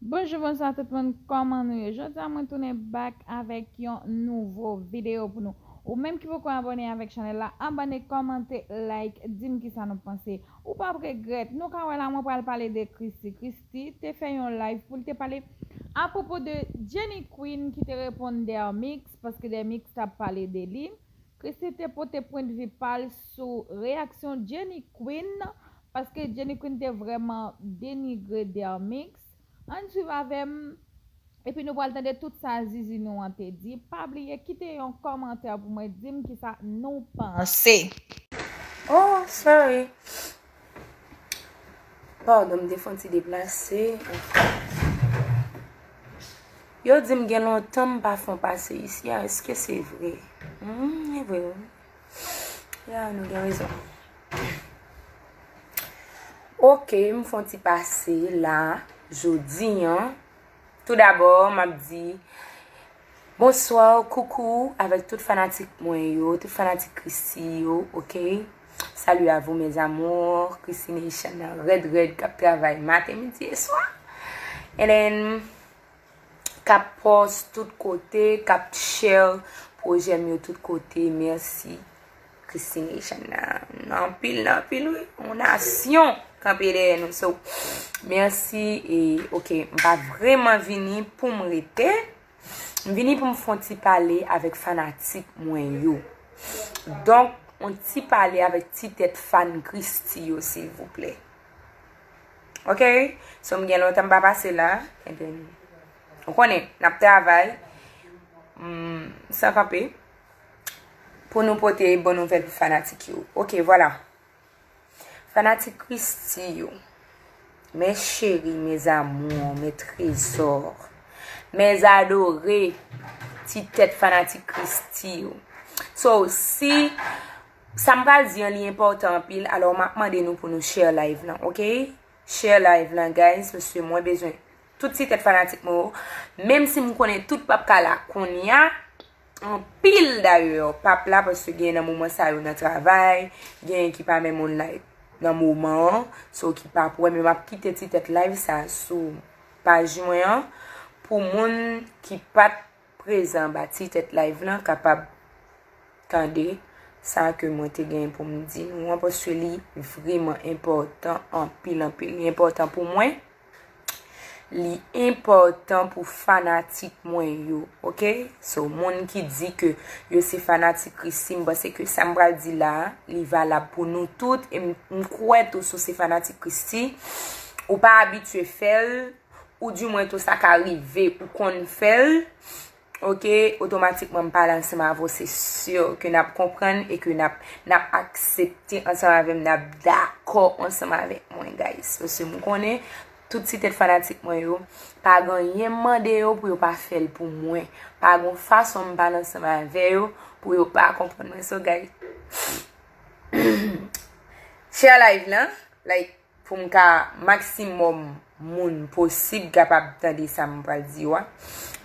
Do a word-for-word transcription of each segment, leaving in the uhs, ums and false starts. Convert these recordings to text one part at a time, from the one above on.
Bonjou, bonswa tout moun, kòman nou ye? Jodi a mwen tounen back avèk yon nouvo videyo pou nou. Ou menm ki poko abòne avèk chanèl la, abòne, kòmante, like, di m kisa nou panse. Ou p ap regrèt. Nou ka wè la, mwen pral pale de Christie. Christie te fè yon live pou l te pale apwopo de Jenny Queen ki te reponn Dermix, paske Dermix t ap pale de li. Christie te pote pwendvi pa l sou reyaksyon Jenny Queen, paske Jenny Queen te vrèman denigre Dermix. Ann swiv avè m, epi nou pral tande tout sa zizi nou an te di. Pa bliye kite yon kòmantè pou mwen, di m kisa nou panse. Oh, sorry. Pardon, m te fè yon ti deplase. Yo di m gen lontan m pa fè yon pase isi a, èske se vre? Hmm, e vre wi. Ya, nou gen rezon. Ok, m fè yon ti pase la, jodi an. Tou dabò, m ap di bonswa, koukou avèk tout fanatik mwen yo, tout fanatik Christie yo, ok? Salut à vous mes amours, Christie Nation nan rèd rèd k ap travay maten, midi e swa. And then, k ap post tout kote, k ap share pwojè m yo tout kote. Mèsi Christie Nation nan, nan anpil, nan anpil wi. Yon nasyon kanpe dèyè nou. So, mèsi e ok, m pa vrèman vini pou m rete. M vini pou m fè yon ti pale avèk fanatik mwen yo. Donk, yon ti pale avèk ti tèt fan Christie yo, silvouplè. Ok? So, m gen lontan m pa pase la. And then, ou konnen, n ap travay, mm, san kanpe, pou nou pote bon nouvèl pou fanatik yo. Ok, vwala. Fanatik Christie yo, mes chéris, mes amours, mes trésors, mes adorés, ti tèt fanatik Christie yo. So, si sa m pral di an, li enpòtan anpil, alò m ap mande nou pou nou share live lan, ok? Share live lan, guys, paske mwen bezwen tout ti tèt fanatik mwen yo. Menm si m konnen tout p ap ka la kounye a, anpil dayè p ap la, paske gen nan moman sa yo nan travay, gen ki pa menm online nan moman an, so ki p ap wè, men m ap kite ti tèt live sa sou paj mwen an, pou moun ki pa t prezan anba ti tèt live lan kapab tande sa ke mwen te gen pou m di nou an, paske li vrèman enpòtan anpil, anpil. Li enpòtan pou mwen. Li enpòtan pou fanatik mwen yo, ok? So, moun ki di ke yo se fanatik Christie, m panse ke sa m pral di la, li valab pou nou tout. E m, m kwè tou, si w se fanatik Christie, ou pa abitye fè l, ou di mwen tou sa ka rive, ou konn fè l, ok, otomatikman m pale ansanm avè w, se si ke n ap konprann e ke n ap, n ap aksepte ansanm avè m, n ap dakò ansanm avèk mwen, guys. Paske m konnen tout ti tèt fanatik mwen yo, pa gen anyen m mande yo pou yo pa fè l pou mwen. Pa gen fason m pale ansanm avè yo pou yo pa konprann mwen. So, guys, share live lan, like, pou m ka maksimòm moun posib kapab tande sa m pral di yo a.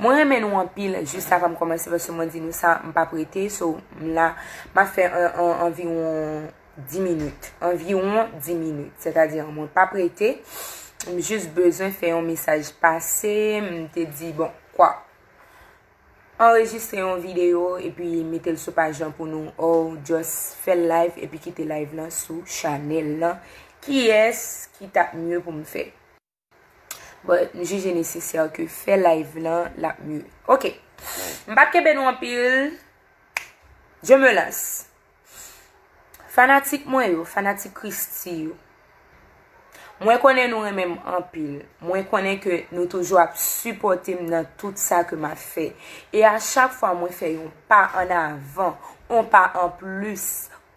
Mwen renmen nou anpil, jis avan m kòmanse, paske mwen di nou sa, m p ap rete, so, m la, m ap fè an, an, anviwon dis minit. Anviwon dis minit. Sètadi, mwen p ap rete. M jis bezwen fè yon mesaj pase, m te di, bon, kwa, anrejistre yon videyo epi mete l sou paj lan pou nou, or just fè l live epi kite live lan sou chanèl lan. Kiyès ki t ap mye pou m fè? But m jije nesesè ke fè live lan l ap mye. Ok. M p ap kenbe nou anpil. Je me lance. Fanatik mwen yo, fanatik Christie yo, mwen konnen nou renmen m anpil. Mwen konnen ke nou toujou ap sipòte m nan tout sa ke m ap fè. E a chak fwa mwen fè yon pa an avan, yon pa an plis,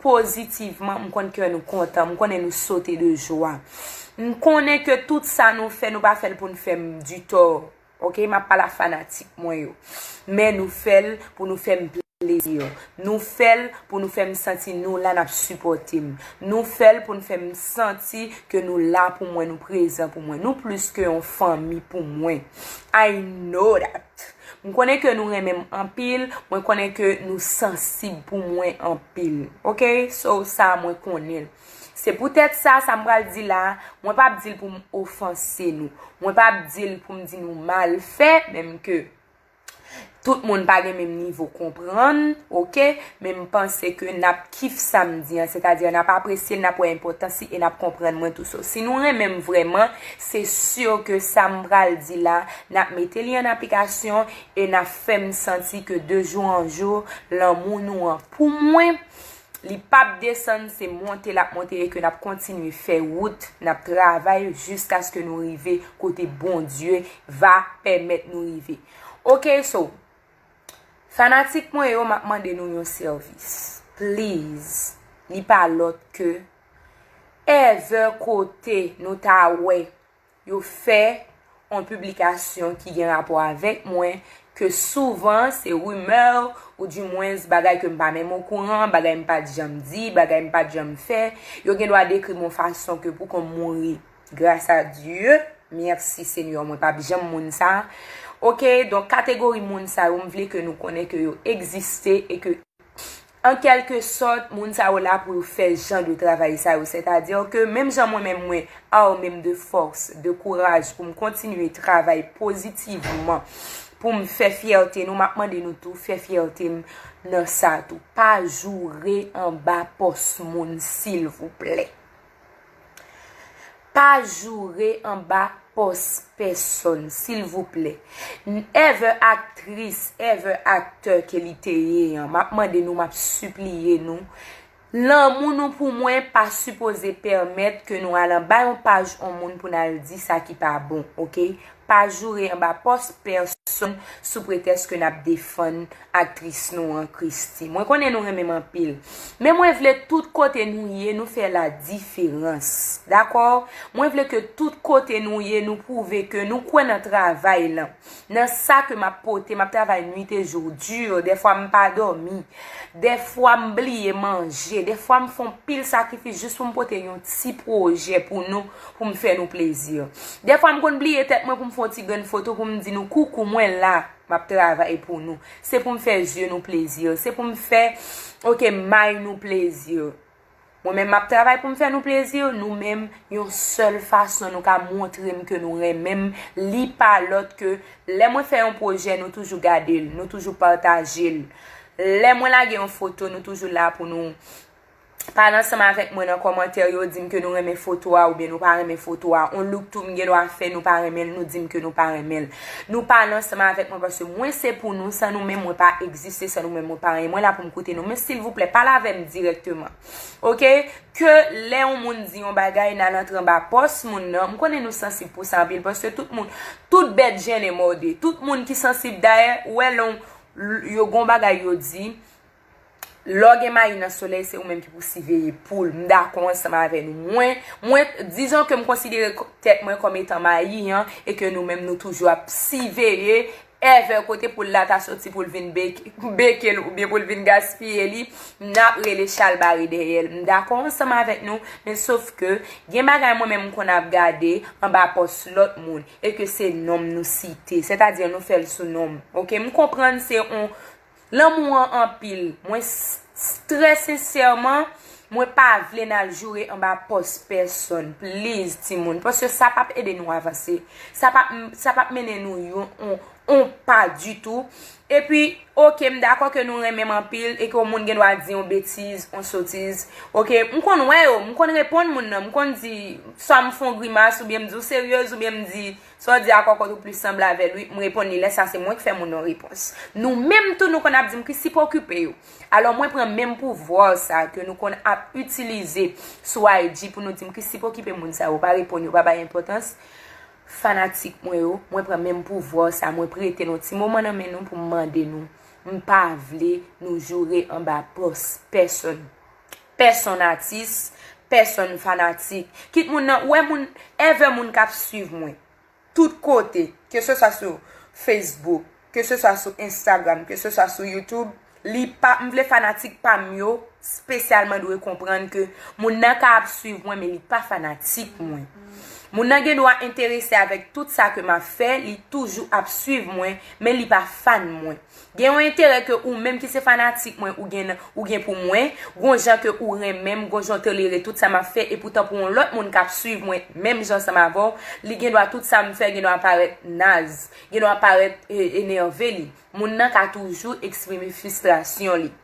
pozitivman, m konn kè nou kontan, m konnen nou sote de jwa. M konnen ke tout sa nou fè, nou pa fè l pou n fè m ditò. Ok, m ap pale a fanatik mwen yo. Men nou fè l pou nou fè m plezi. Nou fè l pou nou fè m santi nou la, n ap sipòte m. Nou fè l pou n fè m santi ke nou la pou mwen, nou prezan pou mwen. Nou plis ke yon fanmi pou mwen. I know that. M konnen ke nou renmen m anpil, mwen konnen ke nou sansib pou mwen anpil. Ok? So, sa a mwen konnen l. Se poutèt sa, sa m pral di la, mwen p ap di l pou m ofanse nou. Mwen p ap di l pou m di nou mal fè, menm ke tout moun pa gen menm nivo konprann, oke? Men m panse ke n ap kif sa m di an, sètadi n ap apresye l, n ap wè enpòtans li e n ap konprann mwen tou. So, si nou renmen m vrèman, se si ke sa m pral di la, n ap mete li an aplikasyon e n ap fè m santi ke de jou an jou, lanmou nou an pou mwen, li p ap desann, se monte l ap monte e ke n ap kontinye fè wout, n ap travay jiskaske nou rive kote Bondye va pèmèt nou rive. Oke, so, fanatik mwen yo, m ap mande nou yon sèvis. Please, li pa lòt ke ever kote nou ta wè yo fè yon piblikasyon ki gen rapò avèk mwen, ke souvan se rimè, oudimwens bagay ke m pa menm okouran, bagay m pa t janm di, bagay m pa t janm fè, yo gen dwa dekri m yon fason ke pou kòm mouri. Gras a Dye, mèsi Senyè, mwen p ap janm moun sa. Oke, donk kategori moun sa yo, m vle ke nou konnen ke yo egziste e ke an kèlke sòt, moun sa yo la pou yo fè jan de travay sa yo. Sètadi ke menm jan mwen menm mwen ame m de fòs, de kouraj pou m kontinye travay pozitivman, pou m fè fyète nou, m ap mande nou tou fè fyète m nan sa tou. Pa joure anba pòs moun, silvouplè. Pa joure anba pòs pèsonn, silvouplè. Ever aktris, ever aktè ke li te ye an, m ap mande nou, m ap sipliye nou, lanmou nou pou mwen pa sipoze pèmèt ke nou al anba yon paj yon moun pou n al di sa ki pa bon, oke? Pa joure anba pòs pèsonn sou pretèks ke n ap defann aktris nou an, Christie. Mwen konnen nou renmen m anpil. Men mwen vle tout kote nou ye, nou fè la diferans. Dakò? Mwen vle ke tout kote nou ye, nou pwouve ke nou kwè nan travay lan. Nan sa ke m ap pote, m ap travay nuit et jour, di, dèfwa m pa dòmi. Dèfwa m bliye manje. Dèfwa m fè yon pil sakrifis jis pou m pote yon ti pwojè pou nou, pou m fè nou plezi. Dèfwa m konn bliye tèt mwen pou m fè yon ti grenn foto pou m di nou, koukou, mwen la, m ap travay pou nou. Se pou m fè zye nou plezi. Se pou m fè, oke, may nou plezi. Mwen menm m ap travay pou m fè nou plezi, nou menm, yon sèl fason nou ka montre m ke nou renmen m, li pa lòt ke lè mwen fè yon pwojè, nou toujou gade l, nou toujou pataje l. Lè mwen lage yon foto, nou toujou la pou nou pale ansanm avèk mwen nan kòmantè yo, di m ke nou renmen foto a oubyen nou pa renmen foto a. On look tou m gen dwa fè, nou pa renmen l, nou di m ke nou pa renmen l. Nou pale ansanm avèk mwen paske mwen se pou nou, san nou menm mwen pa egziste, san nou menm mwen pa anyen. Mwen la pou m koute nou. Men silvouplè, pale avè m dirèkteman. Oke? Ke lè yon moun di yon bagay, n al antre anba pòs moun nan. M konnen nou sansib pou sa anpil, paske tout moun, tout bèt jennen mòde. Tout moun ki sansib, dayè, ou wè lè w, yo gon bagay yo di, lè w gen mayi nan solèy, se ou menm ki pou siveye poul. M dakò ansanm avè nou. Mwen, mwen, dizon ke m konsidere tèt mwen kòm etan mayi an, e ke nou menm nou toujou ap siveye ever kote poul la ta soti pou l vin beke, beke l oubyen pou l vin gaspiye li, n ap rele chalbari dèyè l. M dakò ansanm avèk nou, men sof ke gen bagay mwen menm m konn ap gade anba pòs lòt moun, e ke se non m nou site, sètadi nou fè l sou non m. Oke, m konprann se on lanmou an anpil. Mwen s- s- trè sensèman, mwen pa vle n al joure anba pòs pèsonn. Please, timoun, paske sa p ap ede nou avanse. Sa p ap, sa p ap mennen nou yon, on, on pa ditou. Epi, oke, m dakò ke nou renmen m anpil e ke yon moun gen dwa di yon betiz, yon sotiz. Oke, m konn wè yo, m konn reponn moun nan, m konn di, swa m fè yon grimas oubyen m di w seryez oubyen m di, sa w di a kòkòt ou plis sanble avè l, wi, m reponn li, lè sa se mwen k fè moun nan repons. Nou menm tou nou konn ap di m, Christie pa okipe yo. Alò mwen pran menm pouvwa sa ke nou konn ap itilize sou I G pou nou di m, Christie pa okipe moun sa yo, pa reponn yo, pa bay enpòtans. Fanatik mwen yo, mwen pran menm pouvwa sa, mwen prete nou ti moman nan men nou pou m mande nou. M pa vle nou joure anba pòs pèsonn. Pèsonn atis, pèsonn fanatik. Kit moun nan, ou wè moun, ever moun k ap swiv mwen tout kote, ke se swa sou Facebook, ke se swa sou Instagram, ke se swa sou YouTube, li pa, m vle fanatik pa m yo, espesyalman dwe konprann ke moun nan ka ap swiv mwen, men li pa fanatik mwen. Moun nan gen dwa enterese avèk tout sa ke m ap fè, li toujou ap swiv mwen, men li pa fan mwen. Gen yon enterè ke ou menm ki se fanatik mwen, ou gen, ou gen pou mwen, gon jan ke ou renmen m, gon jan w tolere tout sa m ap fè, epoutan pou yon lòt moun k ap swiv mwen, menm jan ansanm avè w, li gen dwa tout sa m fè, gen dwa parèt naz, gen dwa parèt e, enève li. Moun nan ka toujou eksprime fristrasyon li.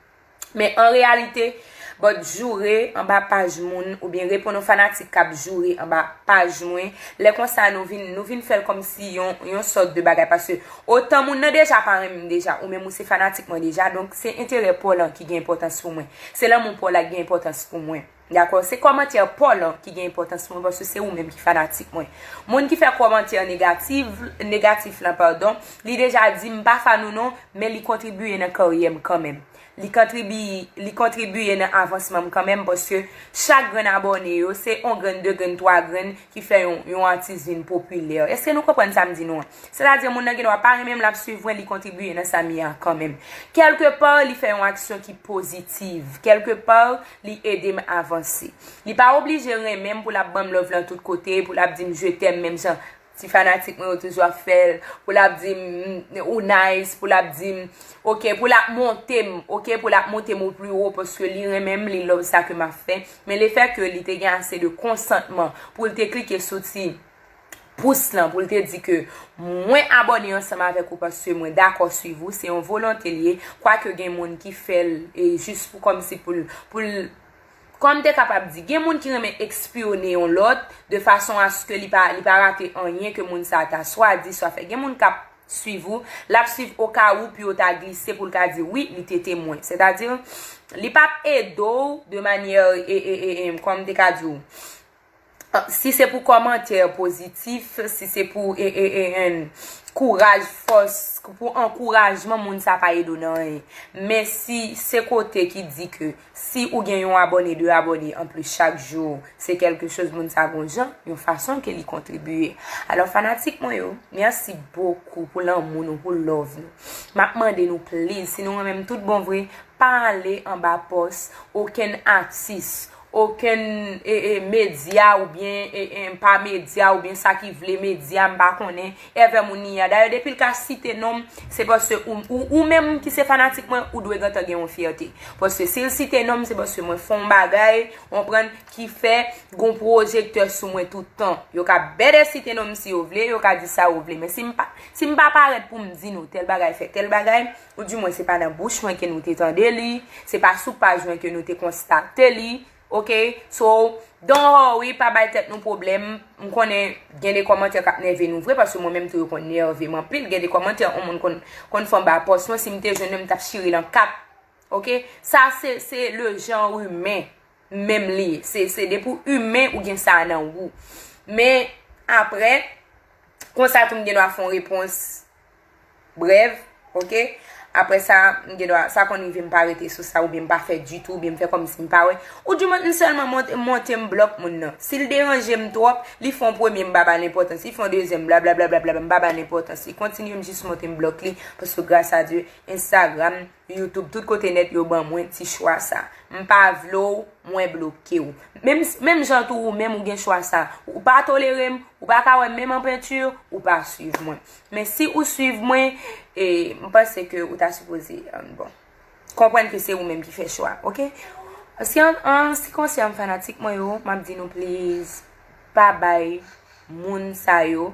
Men an reyalite, bòt joure anba paj moun oubyen reponn yon fanatik k ap joure anba paj mwen, lè konsa nou vin, nou vin fè l kòmsi yon, yon sòt de bagay, paske otan moun nan deja pa renmen m deja, ou menm ou se fanatik mwen deja, donk se enterè pa w lan ki gen enpòtans pou mwen. Se lanmou pa w la ki gen enpòtans pou mwen. Dakò? Se kòmantè pa w lan ki gen enpòtans pou mwen, paske se ou menm ki fanatik mwen. Moun ki fè kòmantè negatif, negatif lan, padon, li deja di m pa fan ou non, men li kontribiye nan karyè m kanmenm. Li kontribiye, li kontribiye nan avansman m kanmenm, paske chak grenn abòne yo, se yon grenn, de grenn, twa grenn ki fè yon, yon atis vin popilè. Èske nou konprann sa m di nou an? Sètadi, moun nan gen dwa pa renmen m, l ap swiv mwen, li kontribiye nan sa m ye a kanmenm. Kèlke pa, li fè yon aksyon ki pozitiv. Kèlke pa, li ede m avanse. Li pa oblije renmen m pou l ap ban m love lan tout kote, pou l ap di m je t'aime, menm jan ti fanatik mwen yo toujou ap fè l, pou l ap di m ou nice, pou l ap di m, oke, pou l ap monte m, oke, pou l ap monte m o pli wo, paske li renmen m, li love sa ke m ap fè. Men lefètke li te gen ase de konsantman pou l te klike sou ti pous lan, pou l te di ke mwen abòne ansanm avèk ou paske mwen dakò swiv ou, se yon volonte l ye, kwake gen moun ki fè l e jis pou kòmsi pou l, pou l, kòm m te kapab di, gen moun ki renmen espyone yon lòt de fason aske li pa, li pa rate anyen ke moun sa a ta swa di, swa fè. Gen moun k ap swiv ou, l ap swiv okawou pou yo ta glise pou l ka di wi, li te temwen. Sètadi, li p ap ede w de manyè, e, e, e, e, kòm m te ka di w, si se pou kòmantè pozitif, si se pou e, e, e, e, kouraj, fòs, pou ankourajman, moun sa pa ede w nan anyen. Men si se kote ki di ke si ou gen yon abòne, de abòne anplis chak jou, se kèlke choz moun sa gon jan, yon fason ke li kontribiye. Alò, fanatik mwen yo, mèsi bokou pou lanmou nou, pou love nou. M ap mande nou, please, si nou renmen m tout bon vre, pa ale anba pòs okenn atis, okenn e, e, medya oubyen e, e, pa medya oubyen sa ki vle medya, m pa konnen, èvè moun li ye a. Dayè, depi l ka site non m, se paske ou, ou, ou menm ki se fanatik mwen, ou dwe gentan gen yon fyète. Paske si l site non m, se paske mwen fè yon bagay, w konprann, ki fè gon pwojektè sou mwen tout tan. Yo ka bèdè site non m si yo vle, yo ka di sa yo vle. Men si m pa, si m pa parèt pou m di nou tèl bagay fè tèl bagay, ou di mwen se pa nan bouch mwen ke nou te tande li, se pa sou paj mwen ke nou te konstate li, oke? So, don't worry, pa bay tèt nou pwoblèm. M konnen gen de kòmantè k ap nève nou vre, paske mwen menm tou yo konn nève m anpil. Gen de kòmantè yon moun konn, konn fè anba pòs mwen, si m te jwenn yo, m t ap chire l an kat, oke? Sa se, se le genre humain menm li ye. Se, se depi w imen, ou gen sa nan ou. Men, apre, konsa tou m gen dwa fè yon repons brèv, oke? Apre sa, m gen dwa, sa konn rive m pa rete sou sa, oubyen m pa fè ditou, oubyen m fè kòmsi m pa wè. Oudimwen, m sèlman monte, monte m blòk moun nan. Si l deranje m twòp, li fè yon premye, m pa ba l enpòtans. Li fè yon dezyèm, blablabla, m pa ba l enpòtans. Li kontinye, m jis monte m blòk li, paske gras a Dye, Instagram, YouTube, tout kote nèt yo ban mwen ti chwa sa. M pa vle w, mwen bloke w. Menm, menm jan tou ou menm ou gen chwa sa. Ou pa tolere m, ou pa ka wè m menm an penti, ou pa swiv mwen. Men si ou swiv mwen, e, m panse ke ou ta sipoze, um, bon, konprann ke se ou menm ki fè chwa, oke? Si an, an, si konsyan fanatik mwen yo, m ap di nou please, pa bay moun sa yo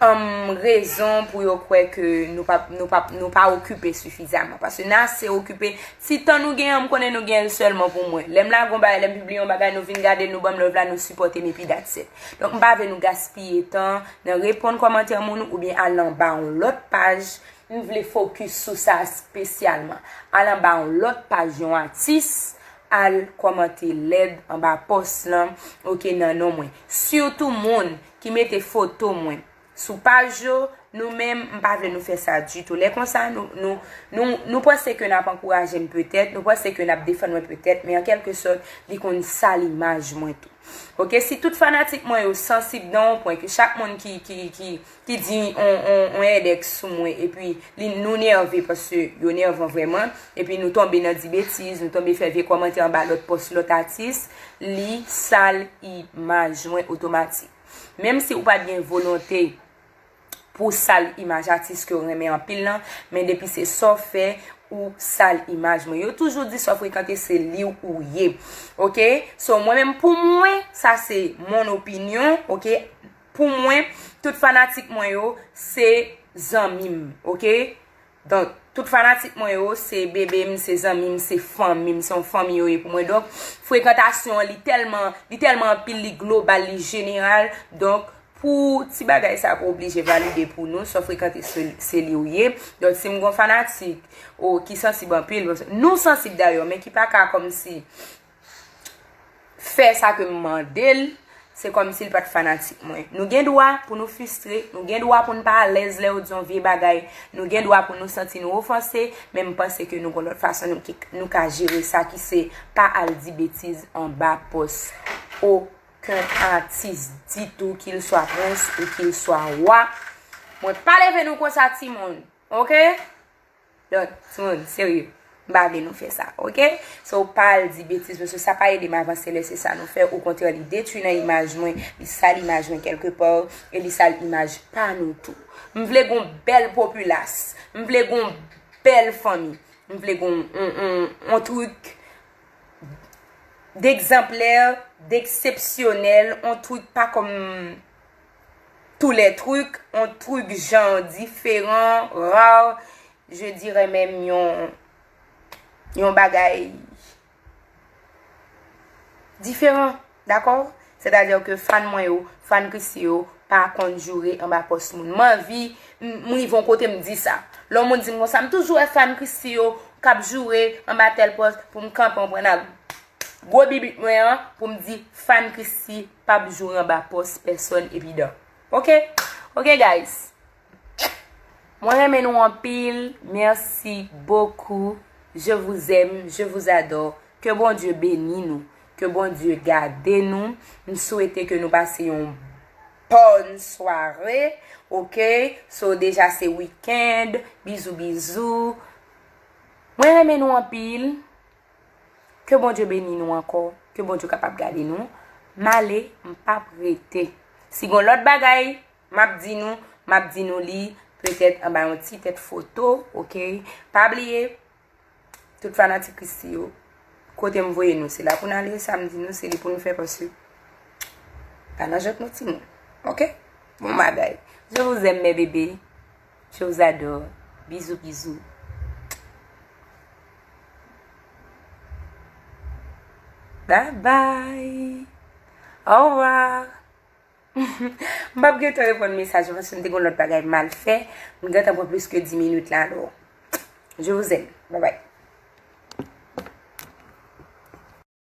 um, rezon pou yo kwè ke nou pa, nou pa, nou pa okipe sifizaman. Paske n ase okipe. Ti tan nou gen an, m konnen nou gen l sèlman pou mwen. Lè m lage yon bagay, lè m pibliye yon bagay, nou vin gade l, nou ban m love la, nou sipòte m, epi that's it. Donk, m pa vle nou gaspiye tan nan reponn kòmantè moun oubyen al anba yon lòt paj. M vle fokis sou sa espesyalman. Al anba yon lòt paj yon atis, al kòmante lèd anba pòs lan, oke, nan non mwen. Sitou moun ki mete foto mwen sou paj yo, nou menm, m pa vle nou fè sa ditou. Lè konsa, nou, nou, nou, nou panse ke n ap ankouraje m petèt, nou panse ke n ap defann mwen petèt, men an kèlke sòt, li konn sal imaj mwen tou. Ok, si tout fanatik mwen yo sansib nan yon pwen ke chak moun ki, ki, ki, ki di on, on, on edèk sou mwen, epi li, nou nève, paske yo nèvan vrèman, epi nou tonbe nan di betiz, nou tonbe fè vye kòmantè anba lòt pòs lòt atis, li sal imaj mwen otomatik. Menm si ou pa t gen volonte pou sal imaj atis ke w renmen anpil lan, men depi se sa w fè, ou sal imaj mwen. Yo toujou di sa w frekante se li ou ye. Ok? So, mwen menm pou mwen, sa se mon opinyon, ok? Pou mwen, tout fanatik mwen yo, se zanmi m, ok? Donk, tout fanatik mwen yo, se bebe m, se zanmi m, se fanmi m, se yon fanmi yo ye pou mwen. Donk, frekantasyon an, li tèlman, li tèlman anpil, li global, li jeneral. Donk, pou ti bagay sa pou oblije valide pou nou, sa w frekante se, se li ou ye. Donk, si m gon fanatik, o, ki sansib anpil, nou sansib dayè, men ki pa ka kòmsi fè sa ke m mande l, se kòmsi l pa t fanatik mwen. Nou gen dwa pou nou fristre, nou gen dwa pou n pa alèz lè yo di yon vye bagay, nou gen dwa pou nou santi nou ofanse, men m panse ke nou gon lòt fason nou, ki, nou ka jere sa ki se pa al di betiz anba pòs okenn atis ditou, kil swa prens ou kil swa wa. Mwen pa leve nou konsa, timoun. Ok? Donk, timoun, serye. M pa vle nou fè sa, ok? So, pa al di betiz, paske sa pa ede m avanse lè se sa nou fè. Okontrè, li detwi nan imaj mwen, li sal imaj mwen kèlkepa, e li sal imaj pa nou tou. M vle gon bèl popilas. M vle gon bèl fanmi. M vle gon on, on, on trik d'egzanplè, d'eksepsyonèl, on trik pa kòm tous les trucs, on trik jan diferan, ra, je dirais menm yon, yon bagay diferan, dakò? Sètadi ke fan mwen yo, fan Christie yo, pa konn joure anba pòs moun. M anvi, m, m rive yon kote m di sa. Lè yon moun di m konsa, m toujou wè fan Christie yo k ap joure anba tèl pòs pou m kanpe yon pwen nan gwo bibit mwen an pou m di fan Christie p ap joure anba pòs pèsòn evidan. Ok? Ok, guys. Mwen renmen nou anpil. Merci beaucoup. Je vous aime, je vous adore. Ke Bondye beni nou. Ke Bondye gade nou. M swete ke nou pase yon bòn sware. Ok? So, deja se wikenn. Bizou, bizou. Mwen renmen nou anpil. Ke Bondye beni nou ankò. Ke Bondye kapab gade nou. M ale, m p ap rete. Si gon lòt bagay, m ap di nou, m ap di nou li, petèt anba yon ti tèt foto, ok? Pa bliye, tout fanatik Christie yo, kote m voye nou, se la pou n ale, sa m di nou, se li pou nou fè, paske pa nan jant nou, timoun. Ok? Bon bagay. Je vous aime, mes bébés. Je vous adore. Bisous, bisous. Bye bye. Au revoir. M p ap gentan reponn mesaj yo paske m te gen lòt bagay m al fè. M gentan pran plis ke dis minit la, alò. Je vous aime. Bye bye.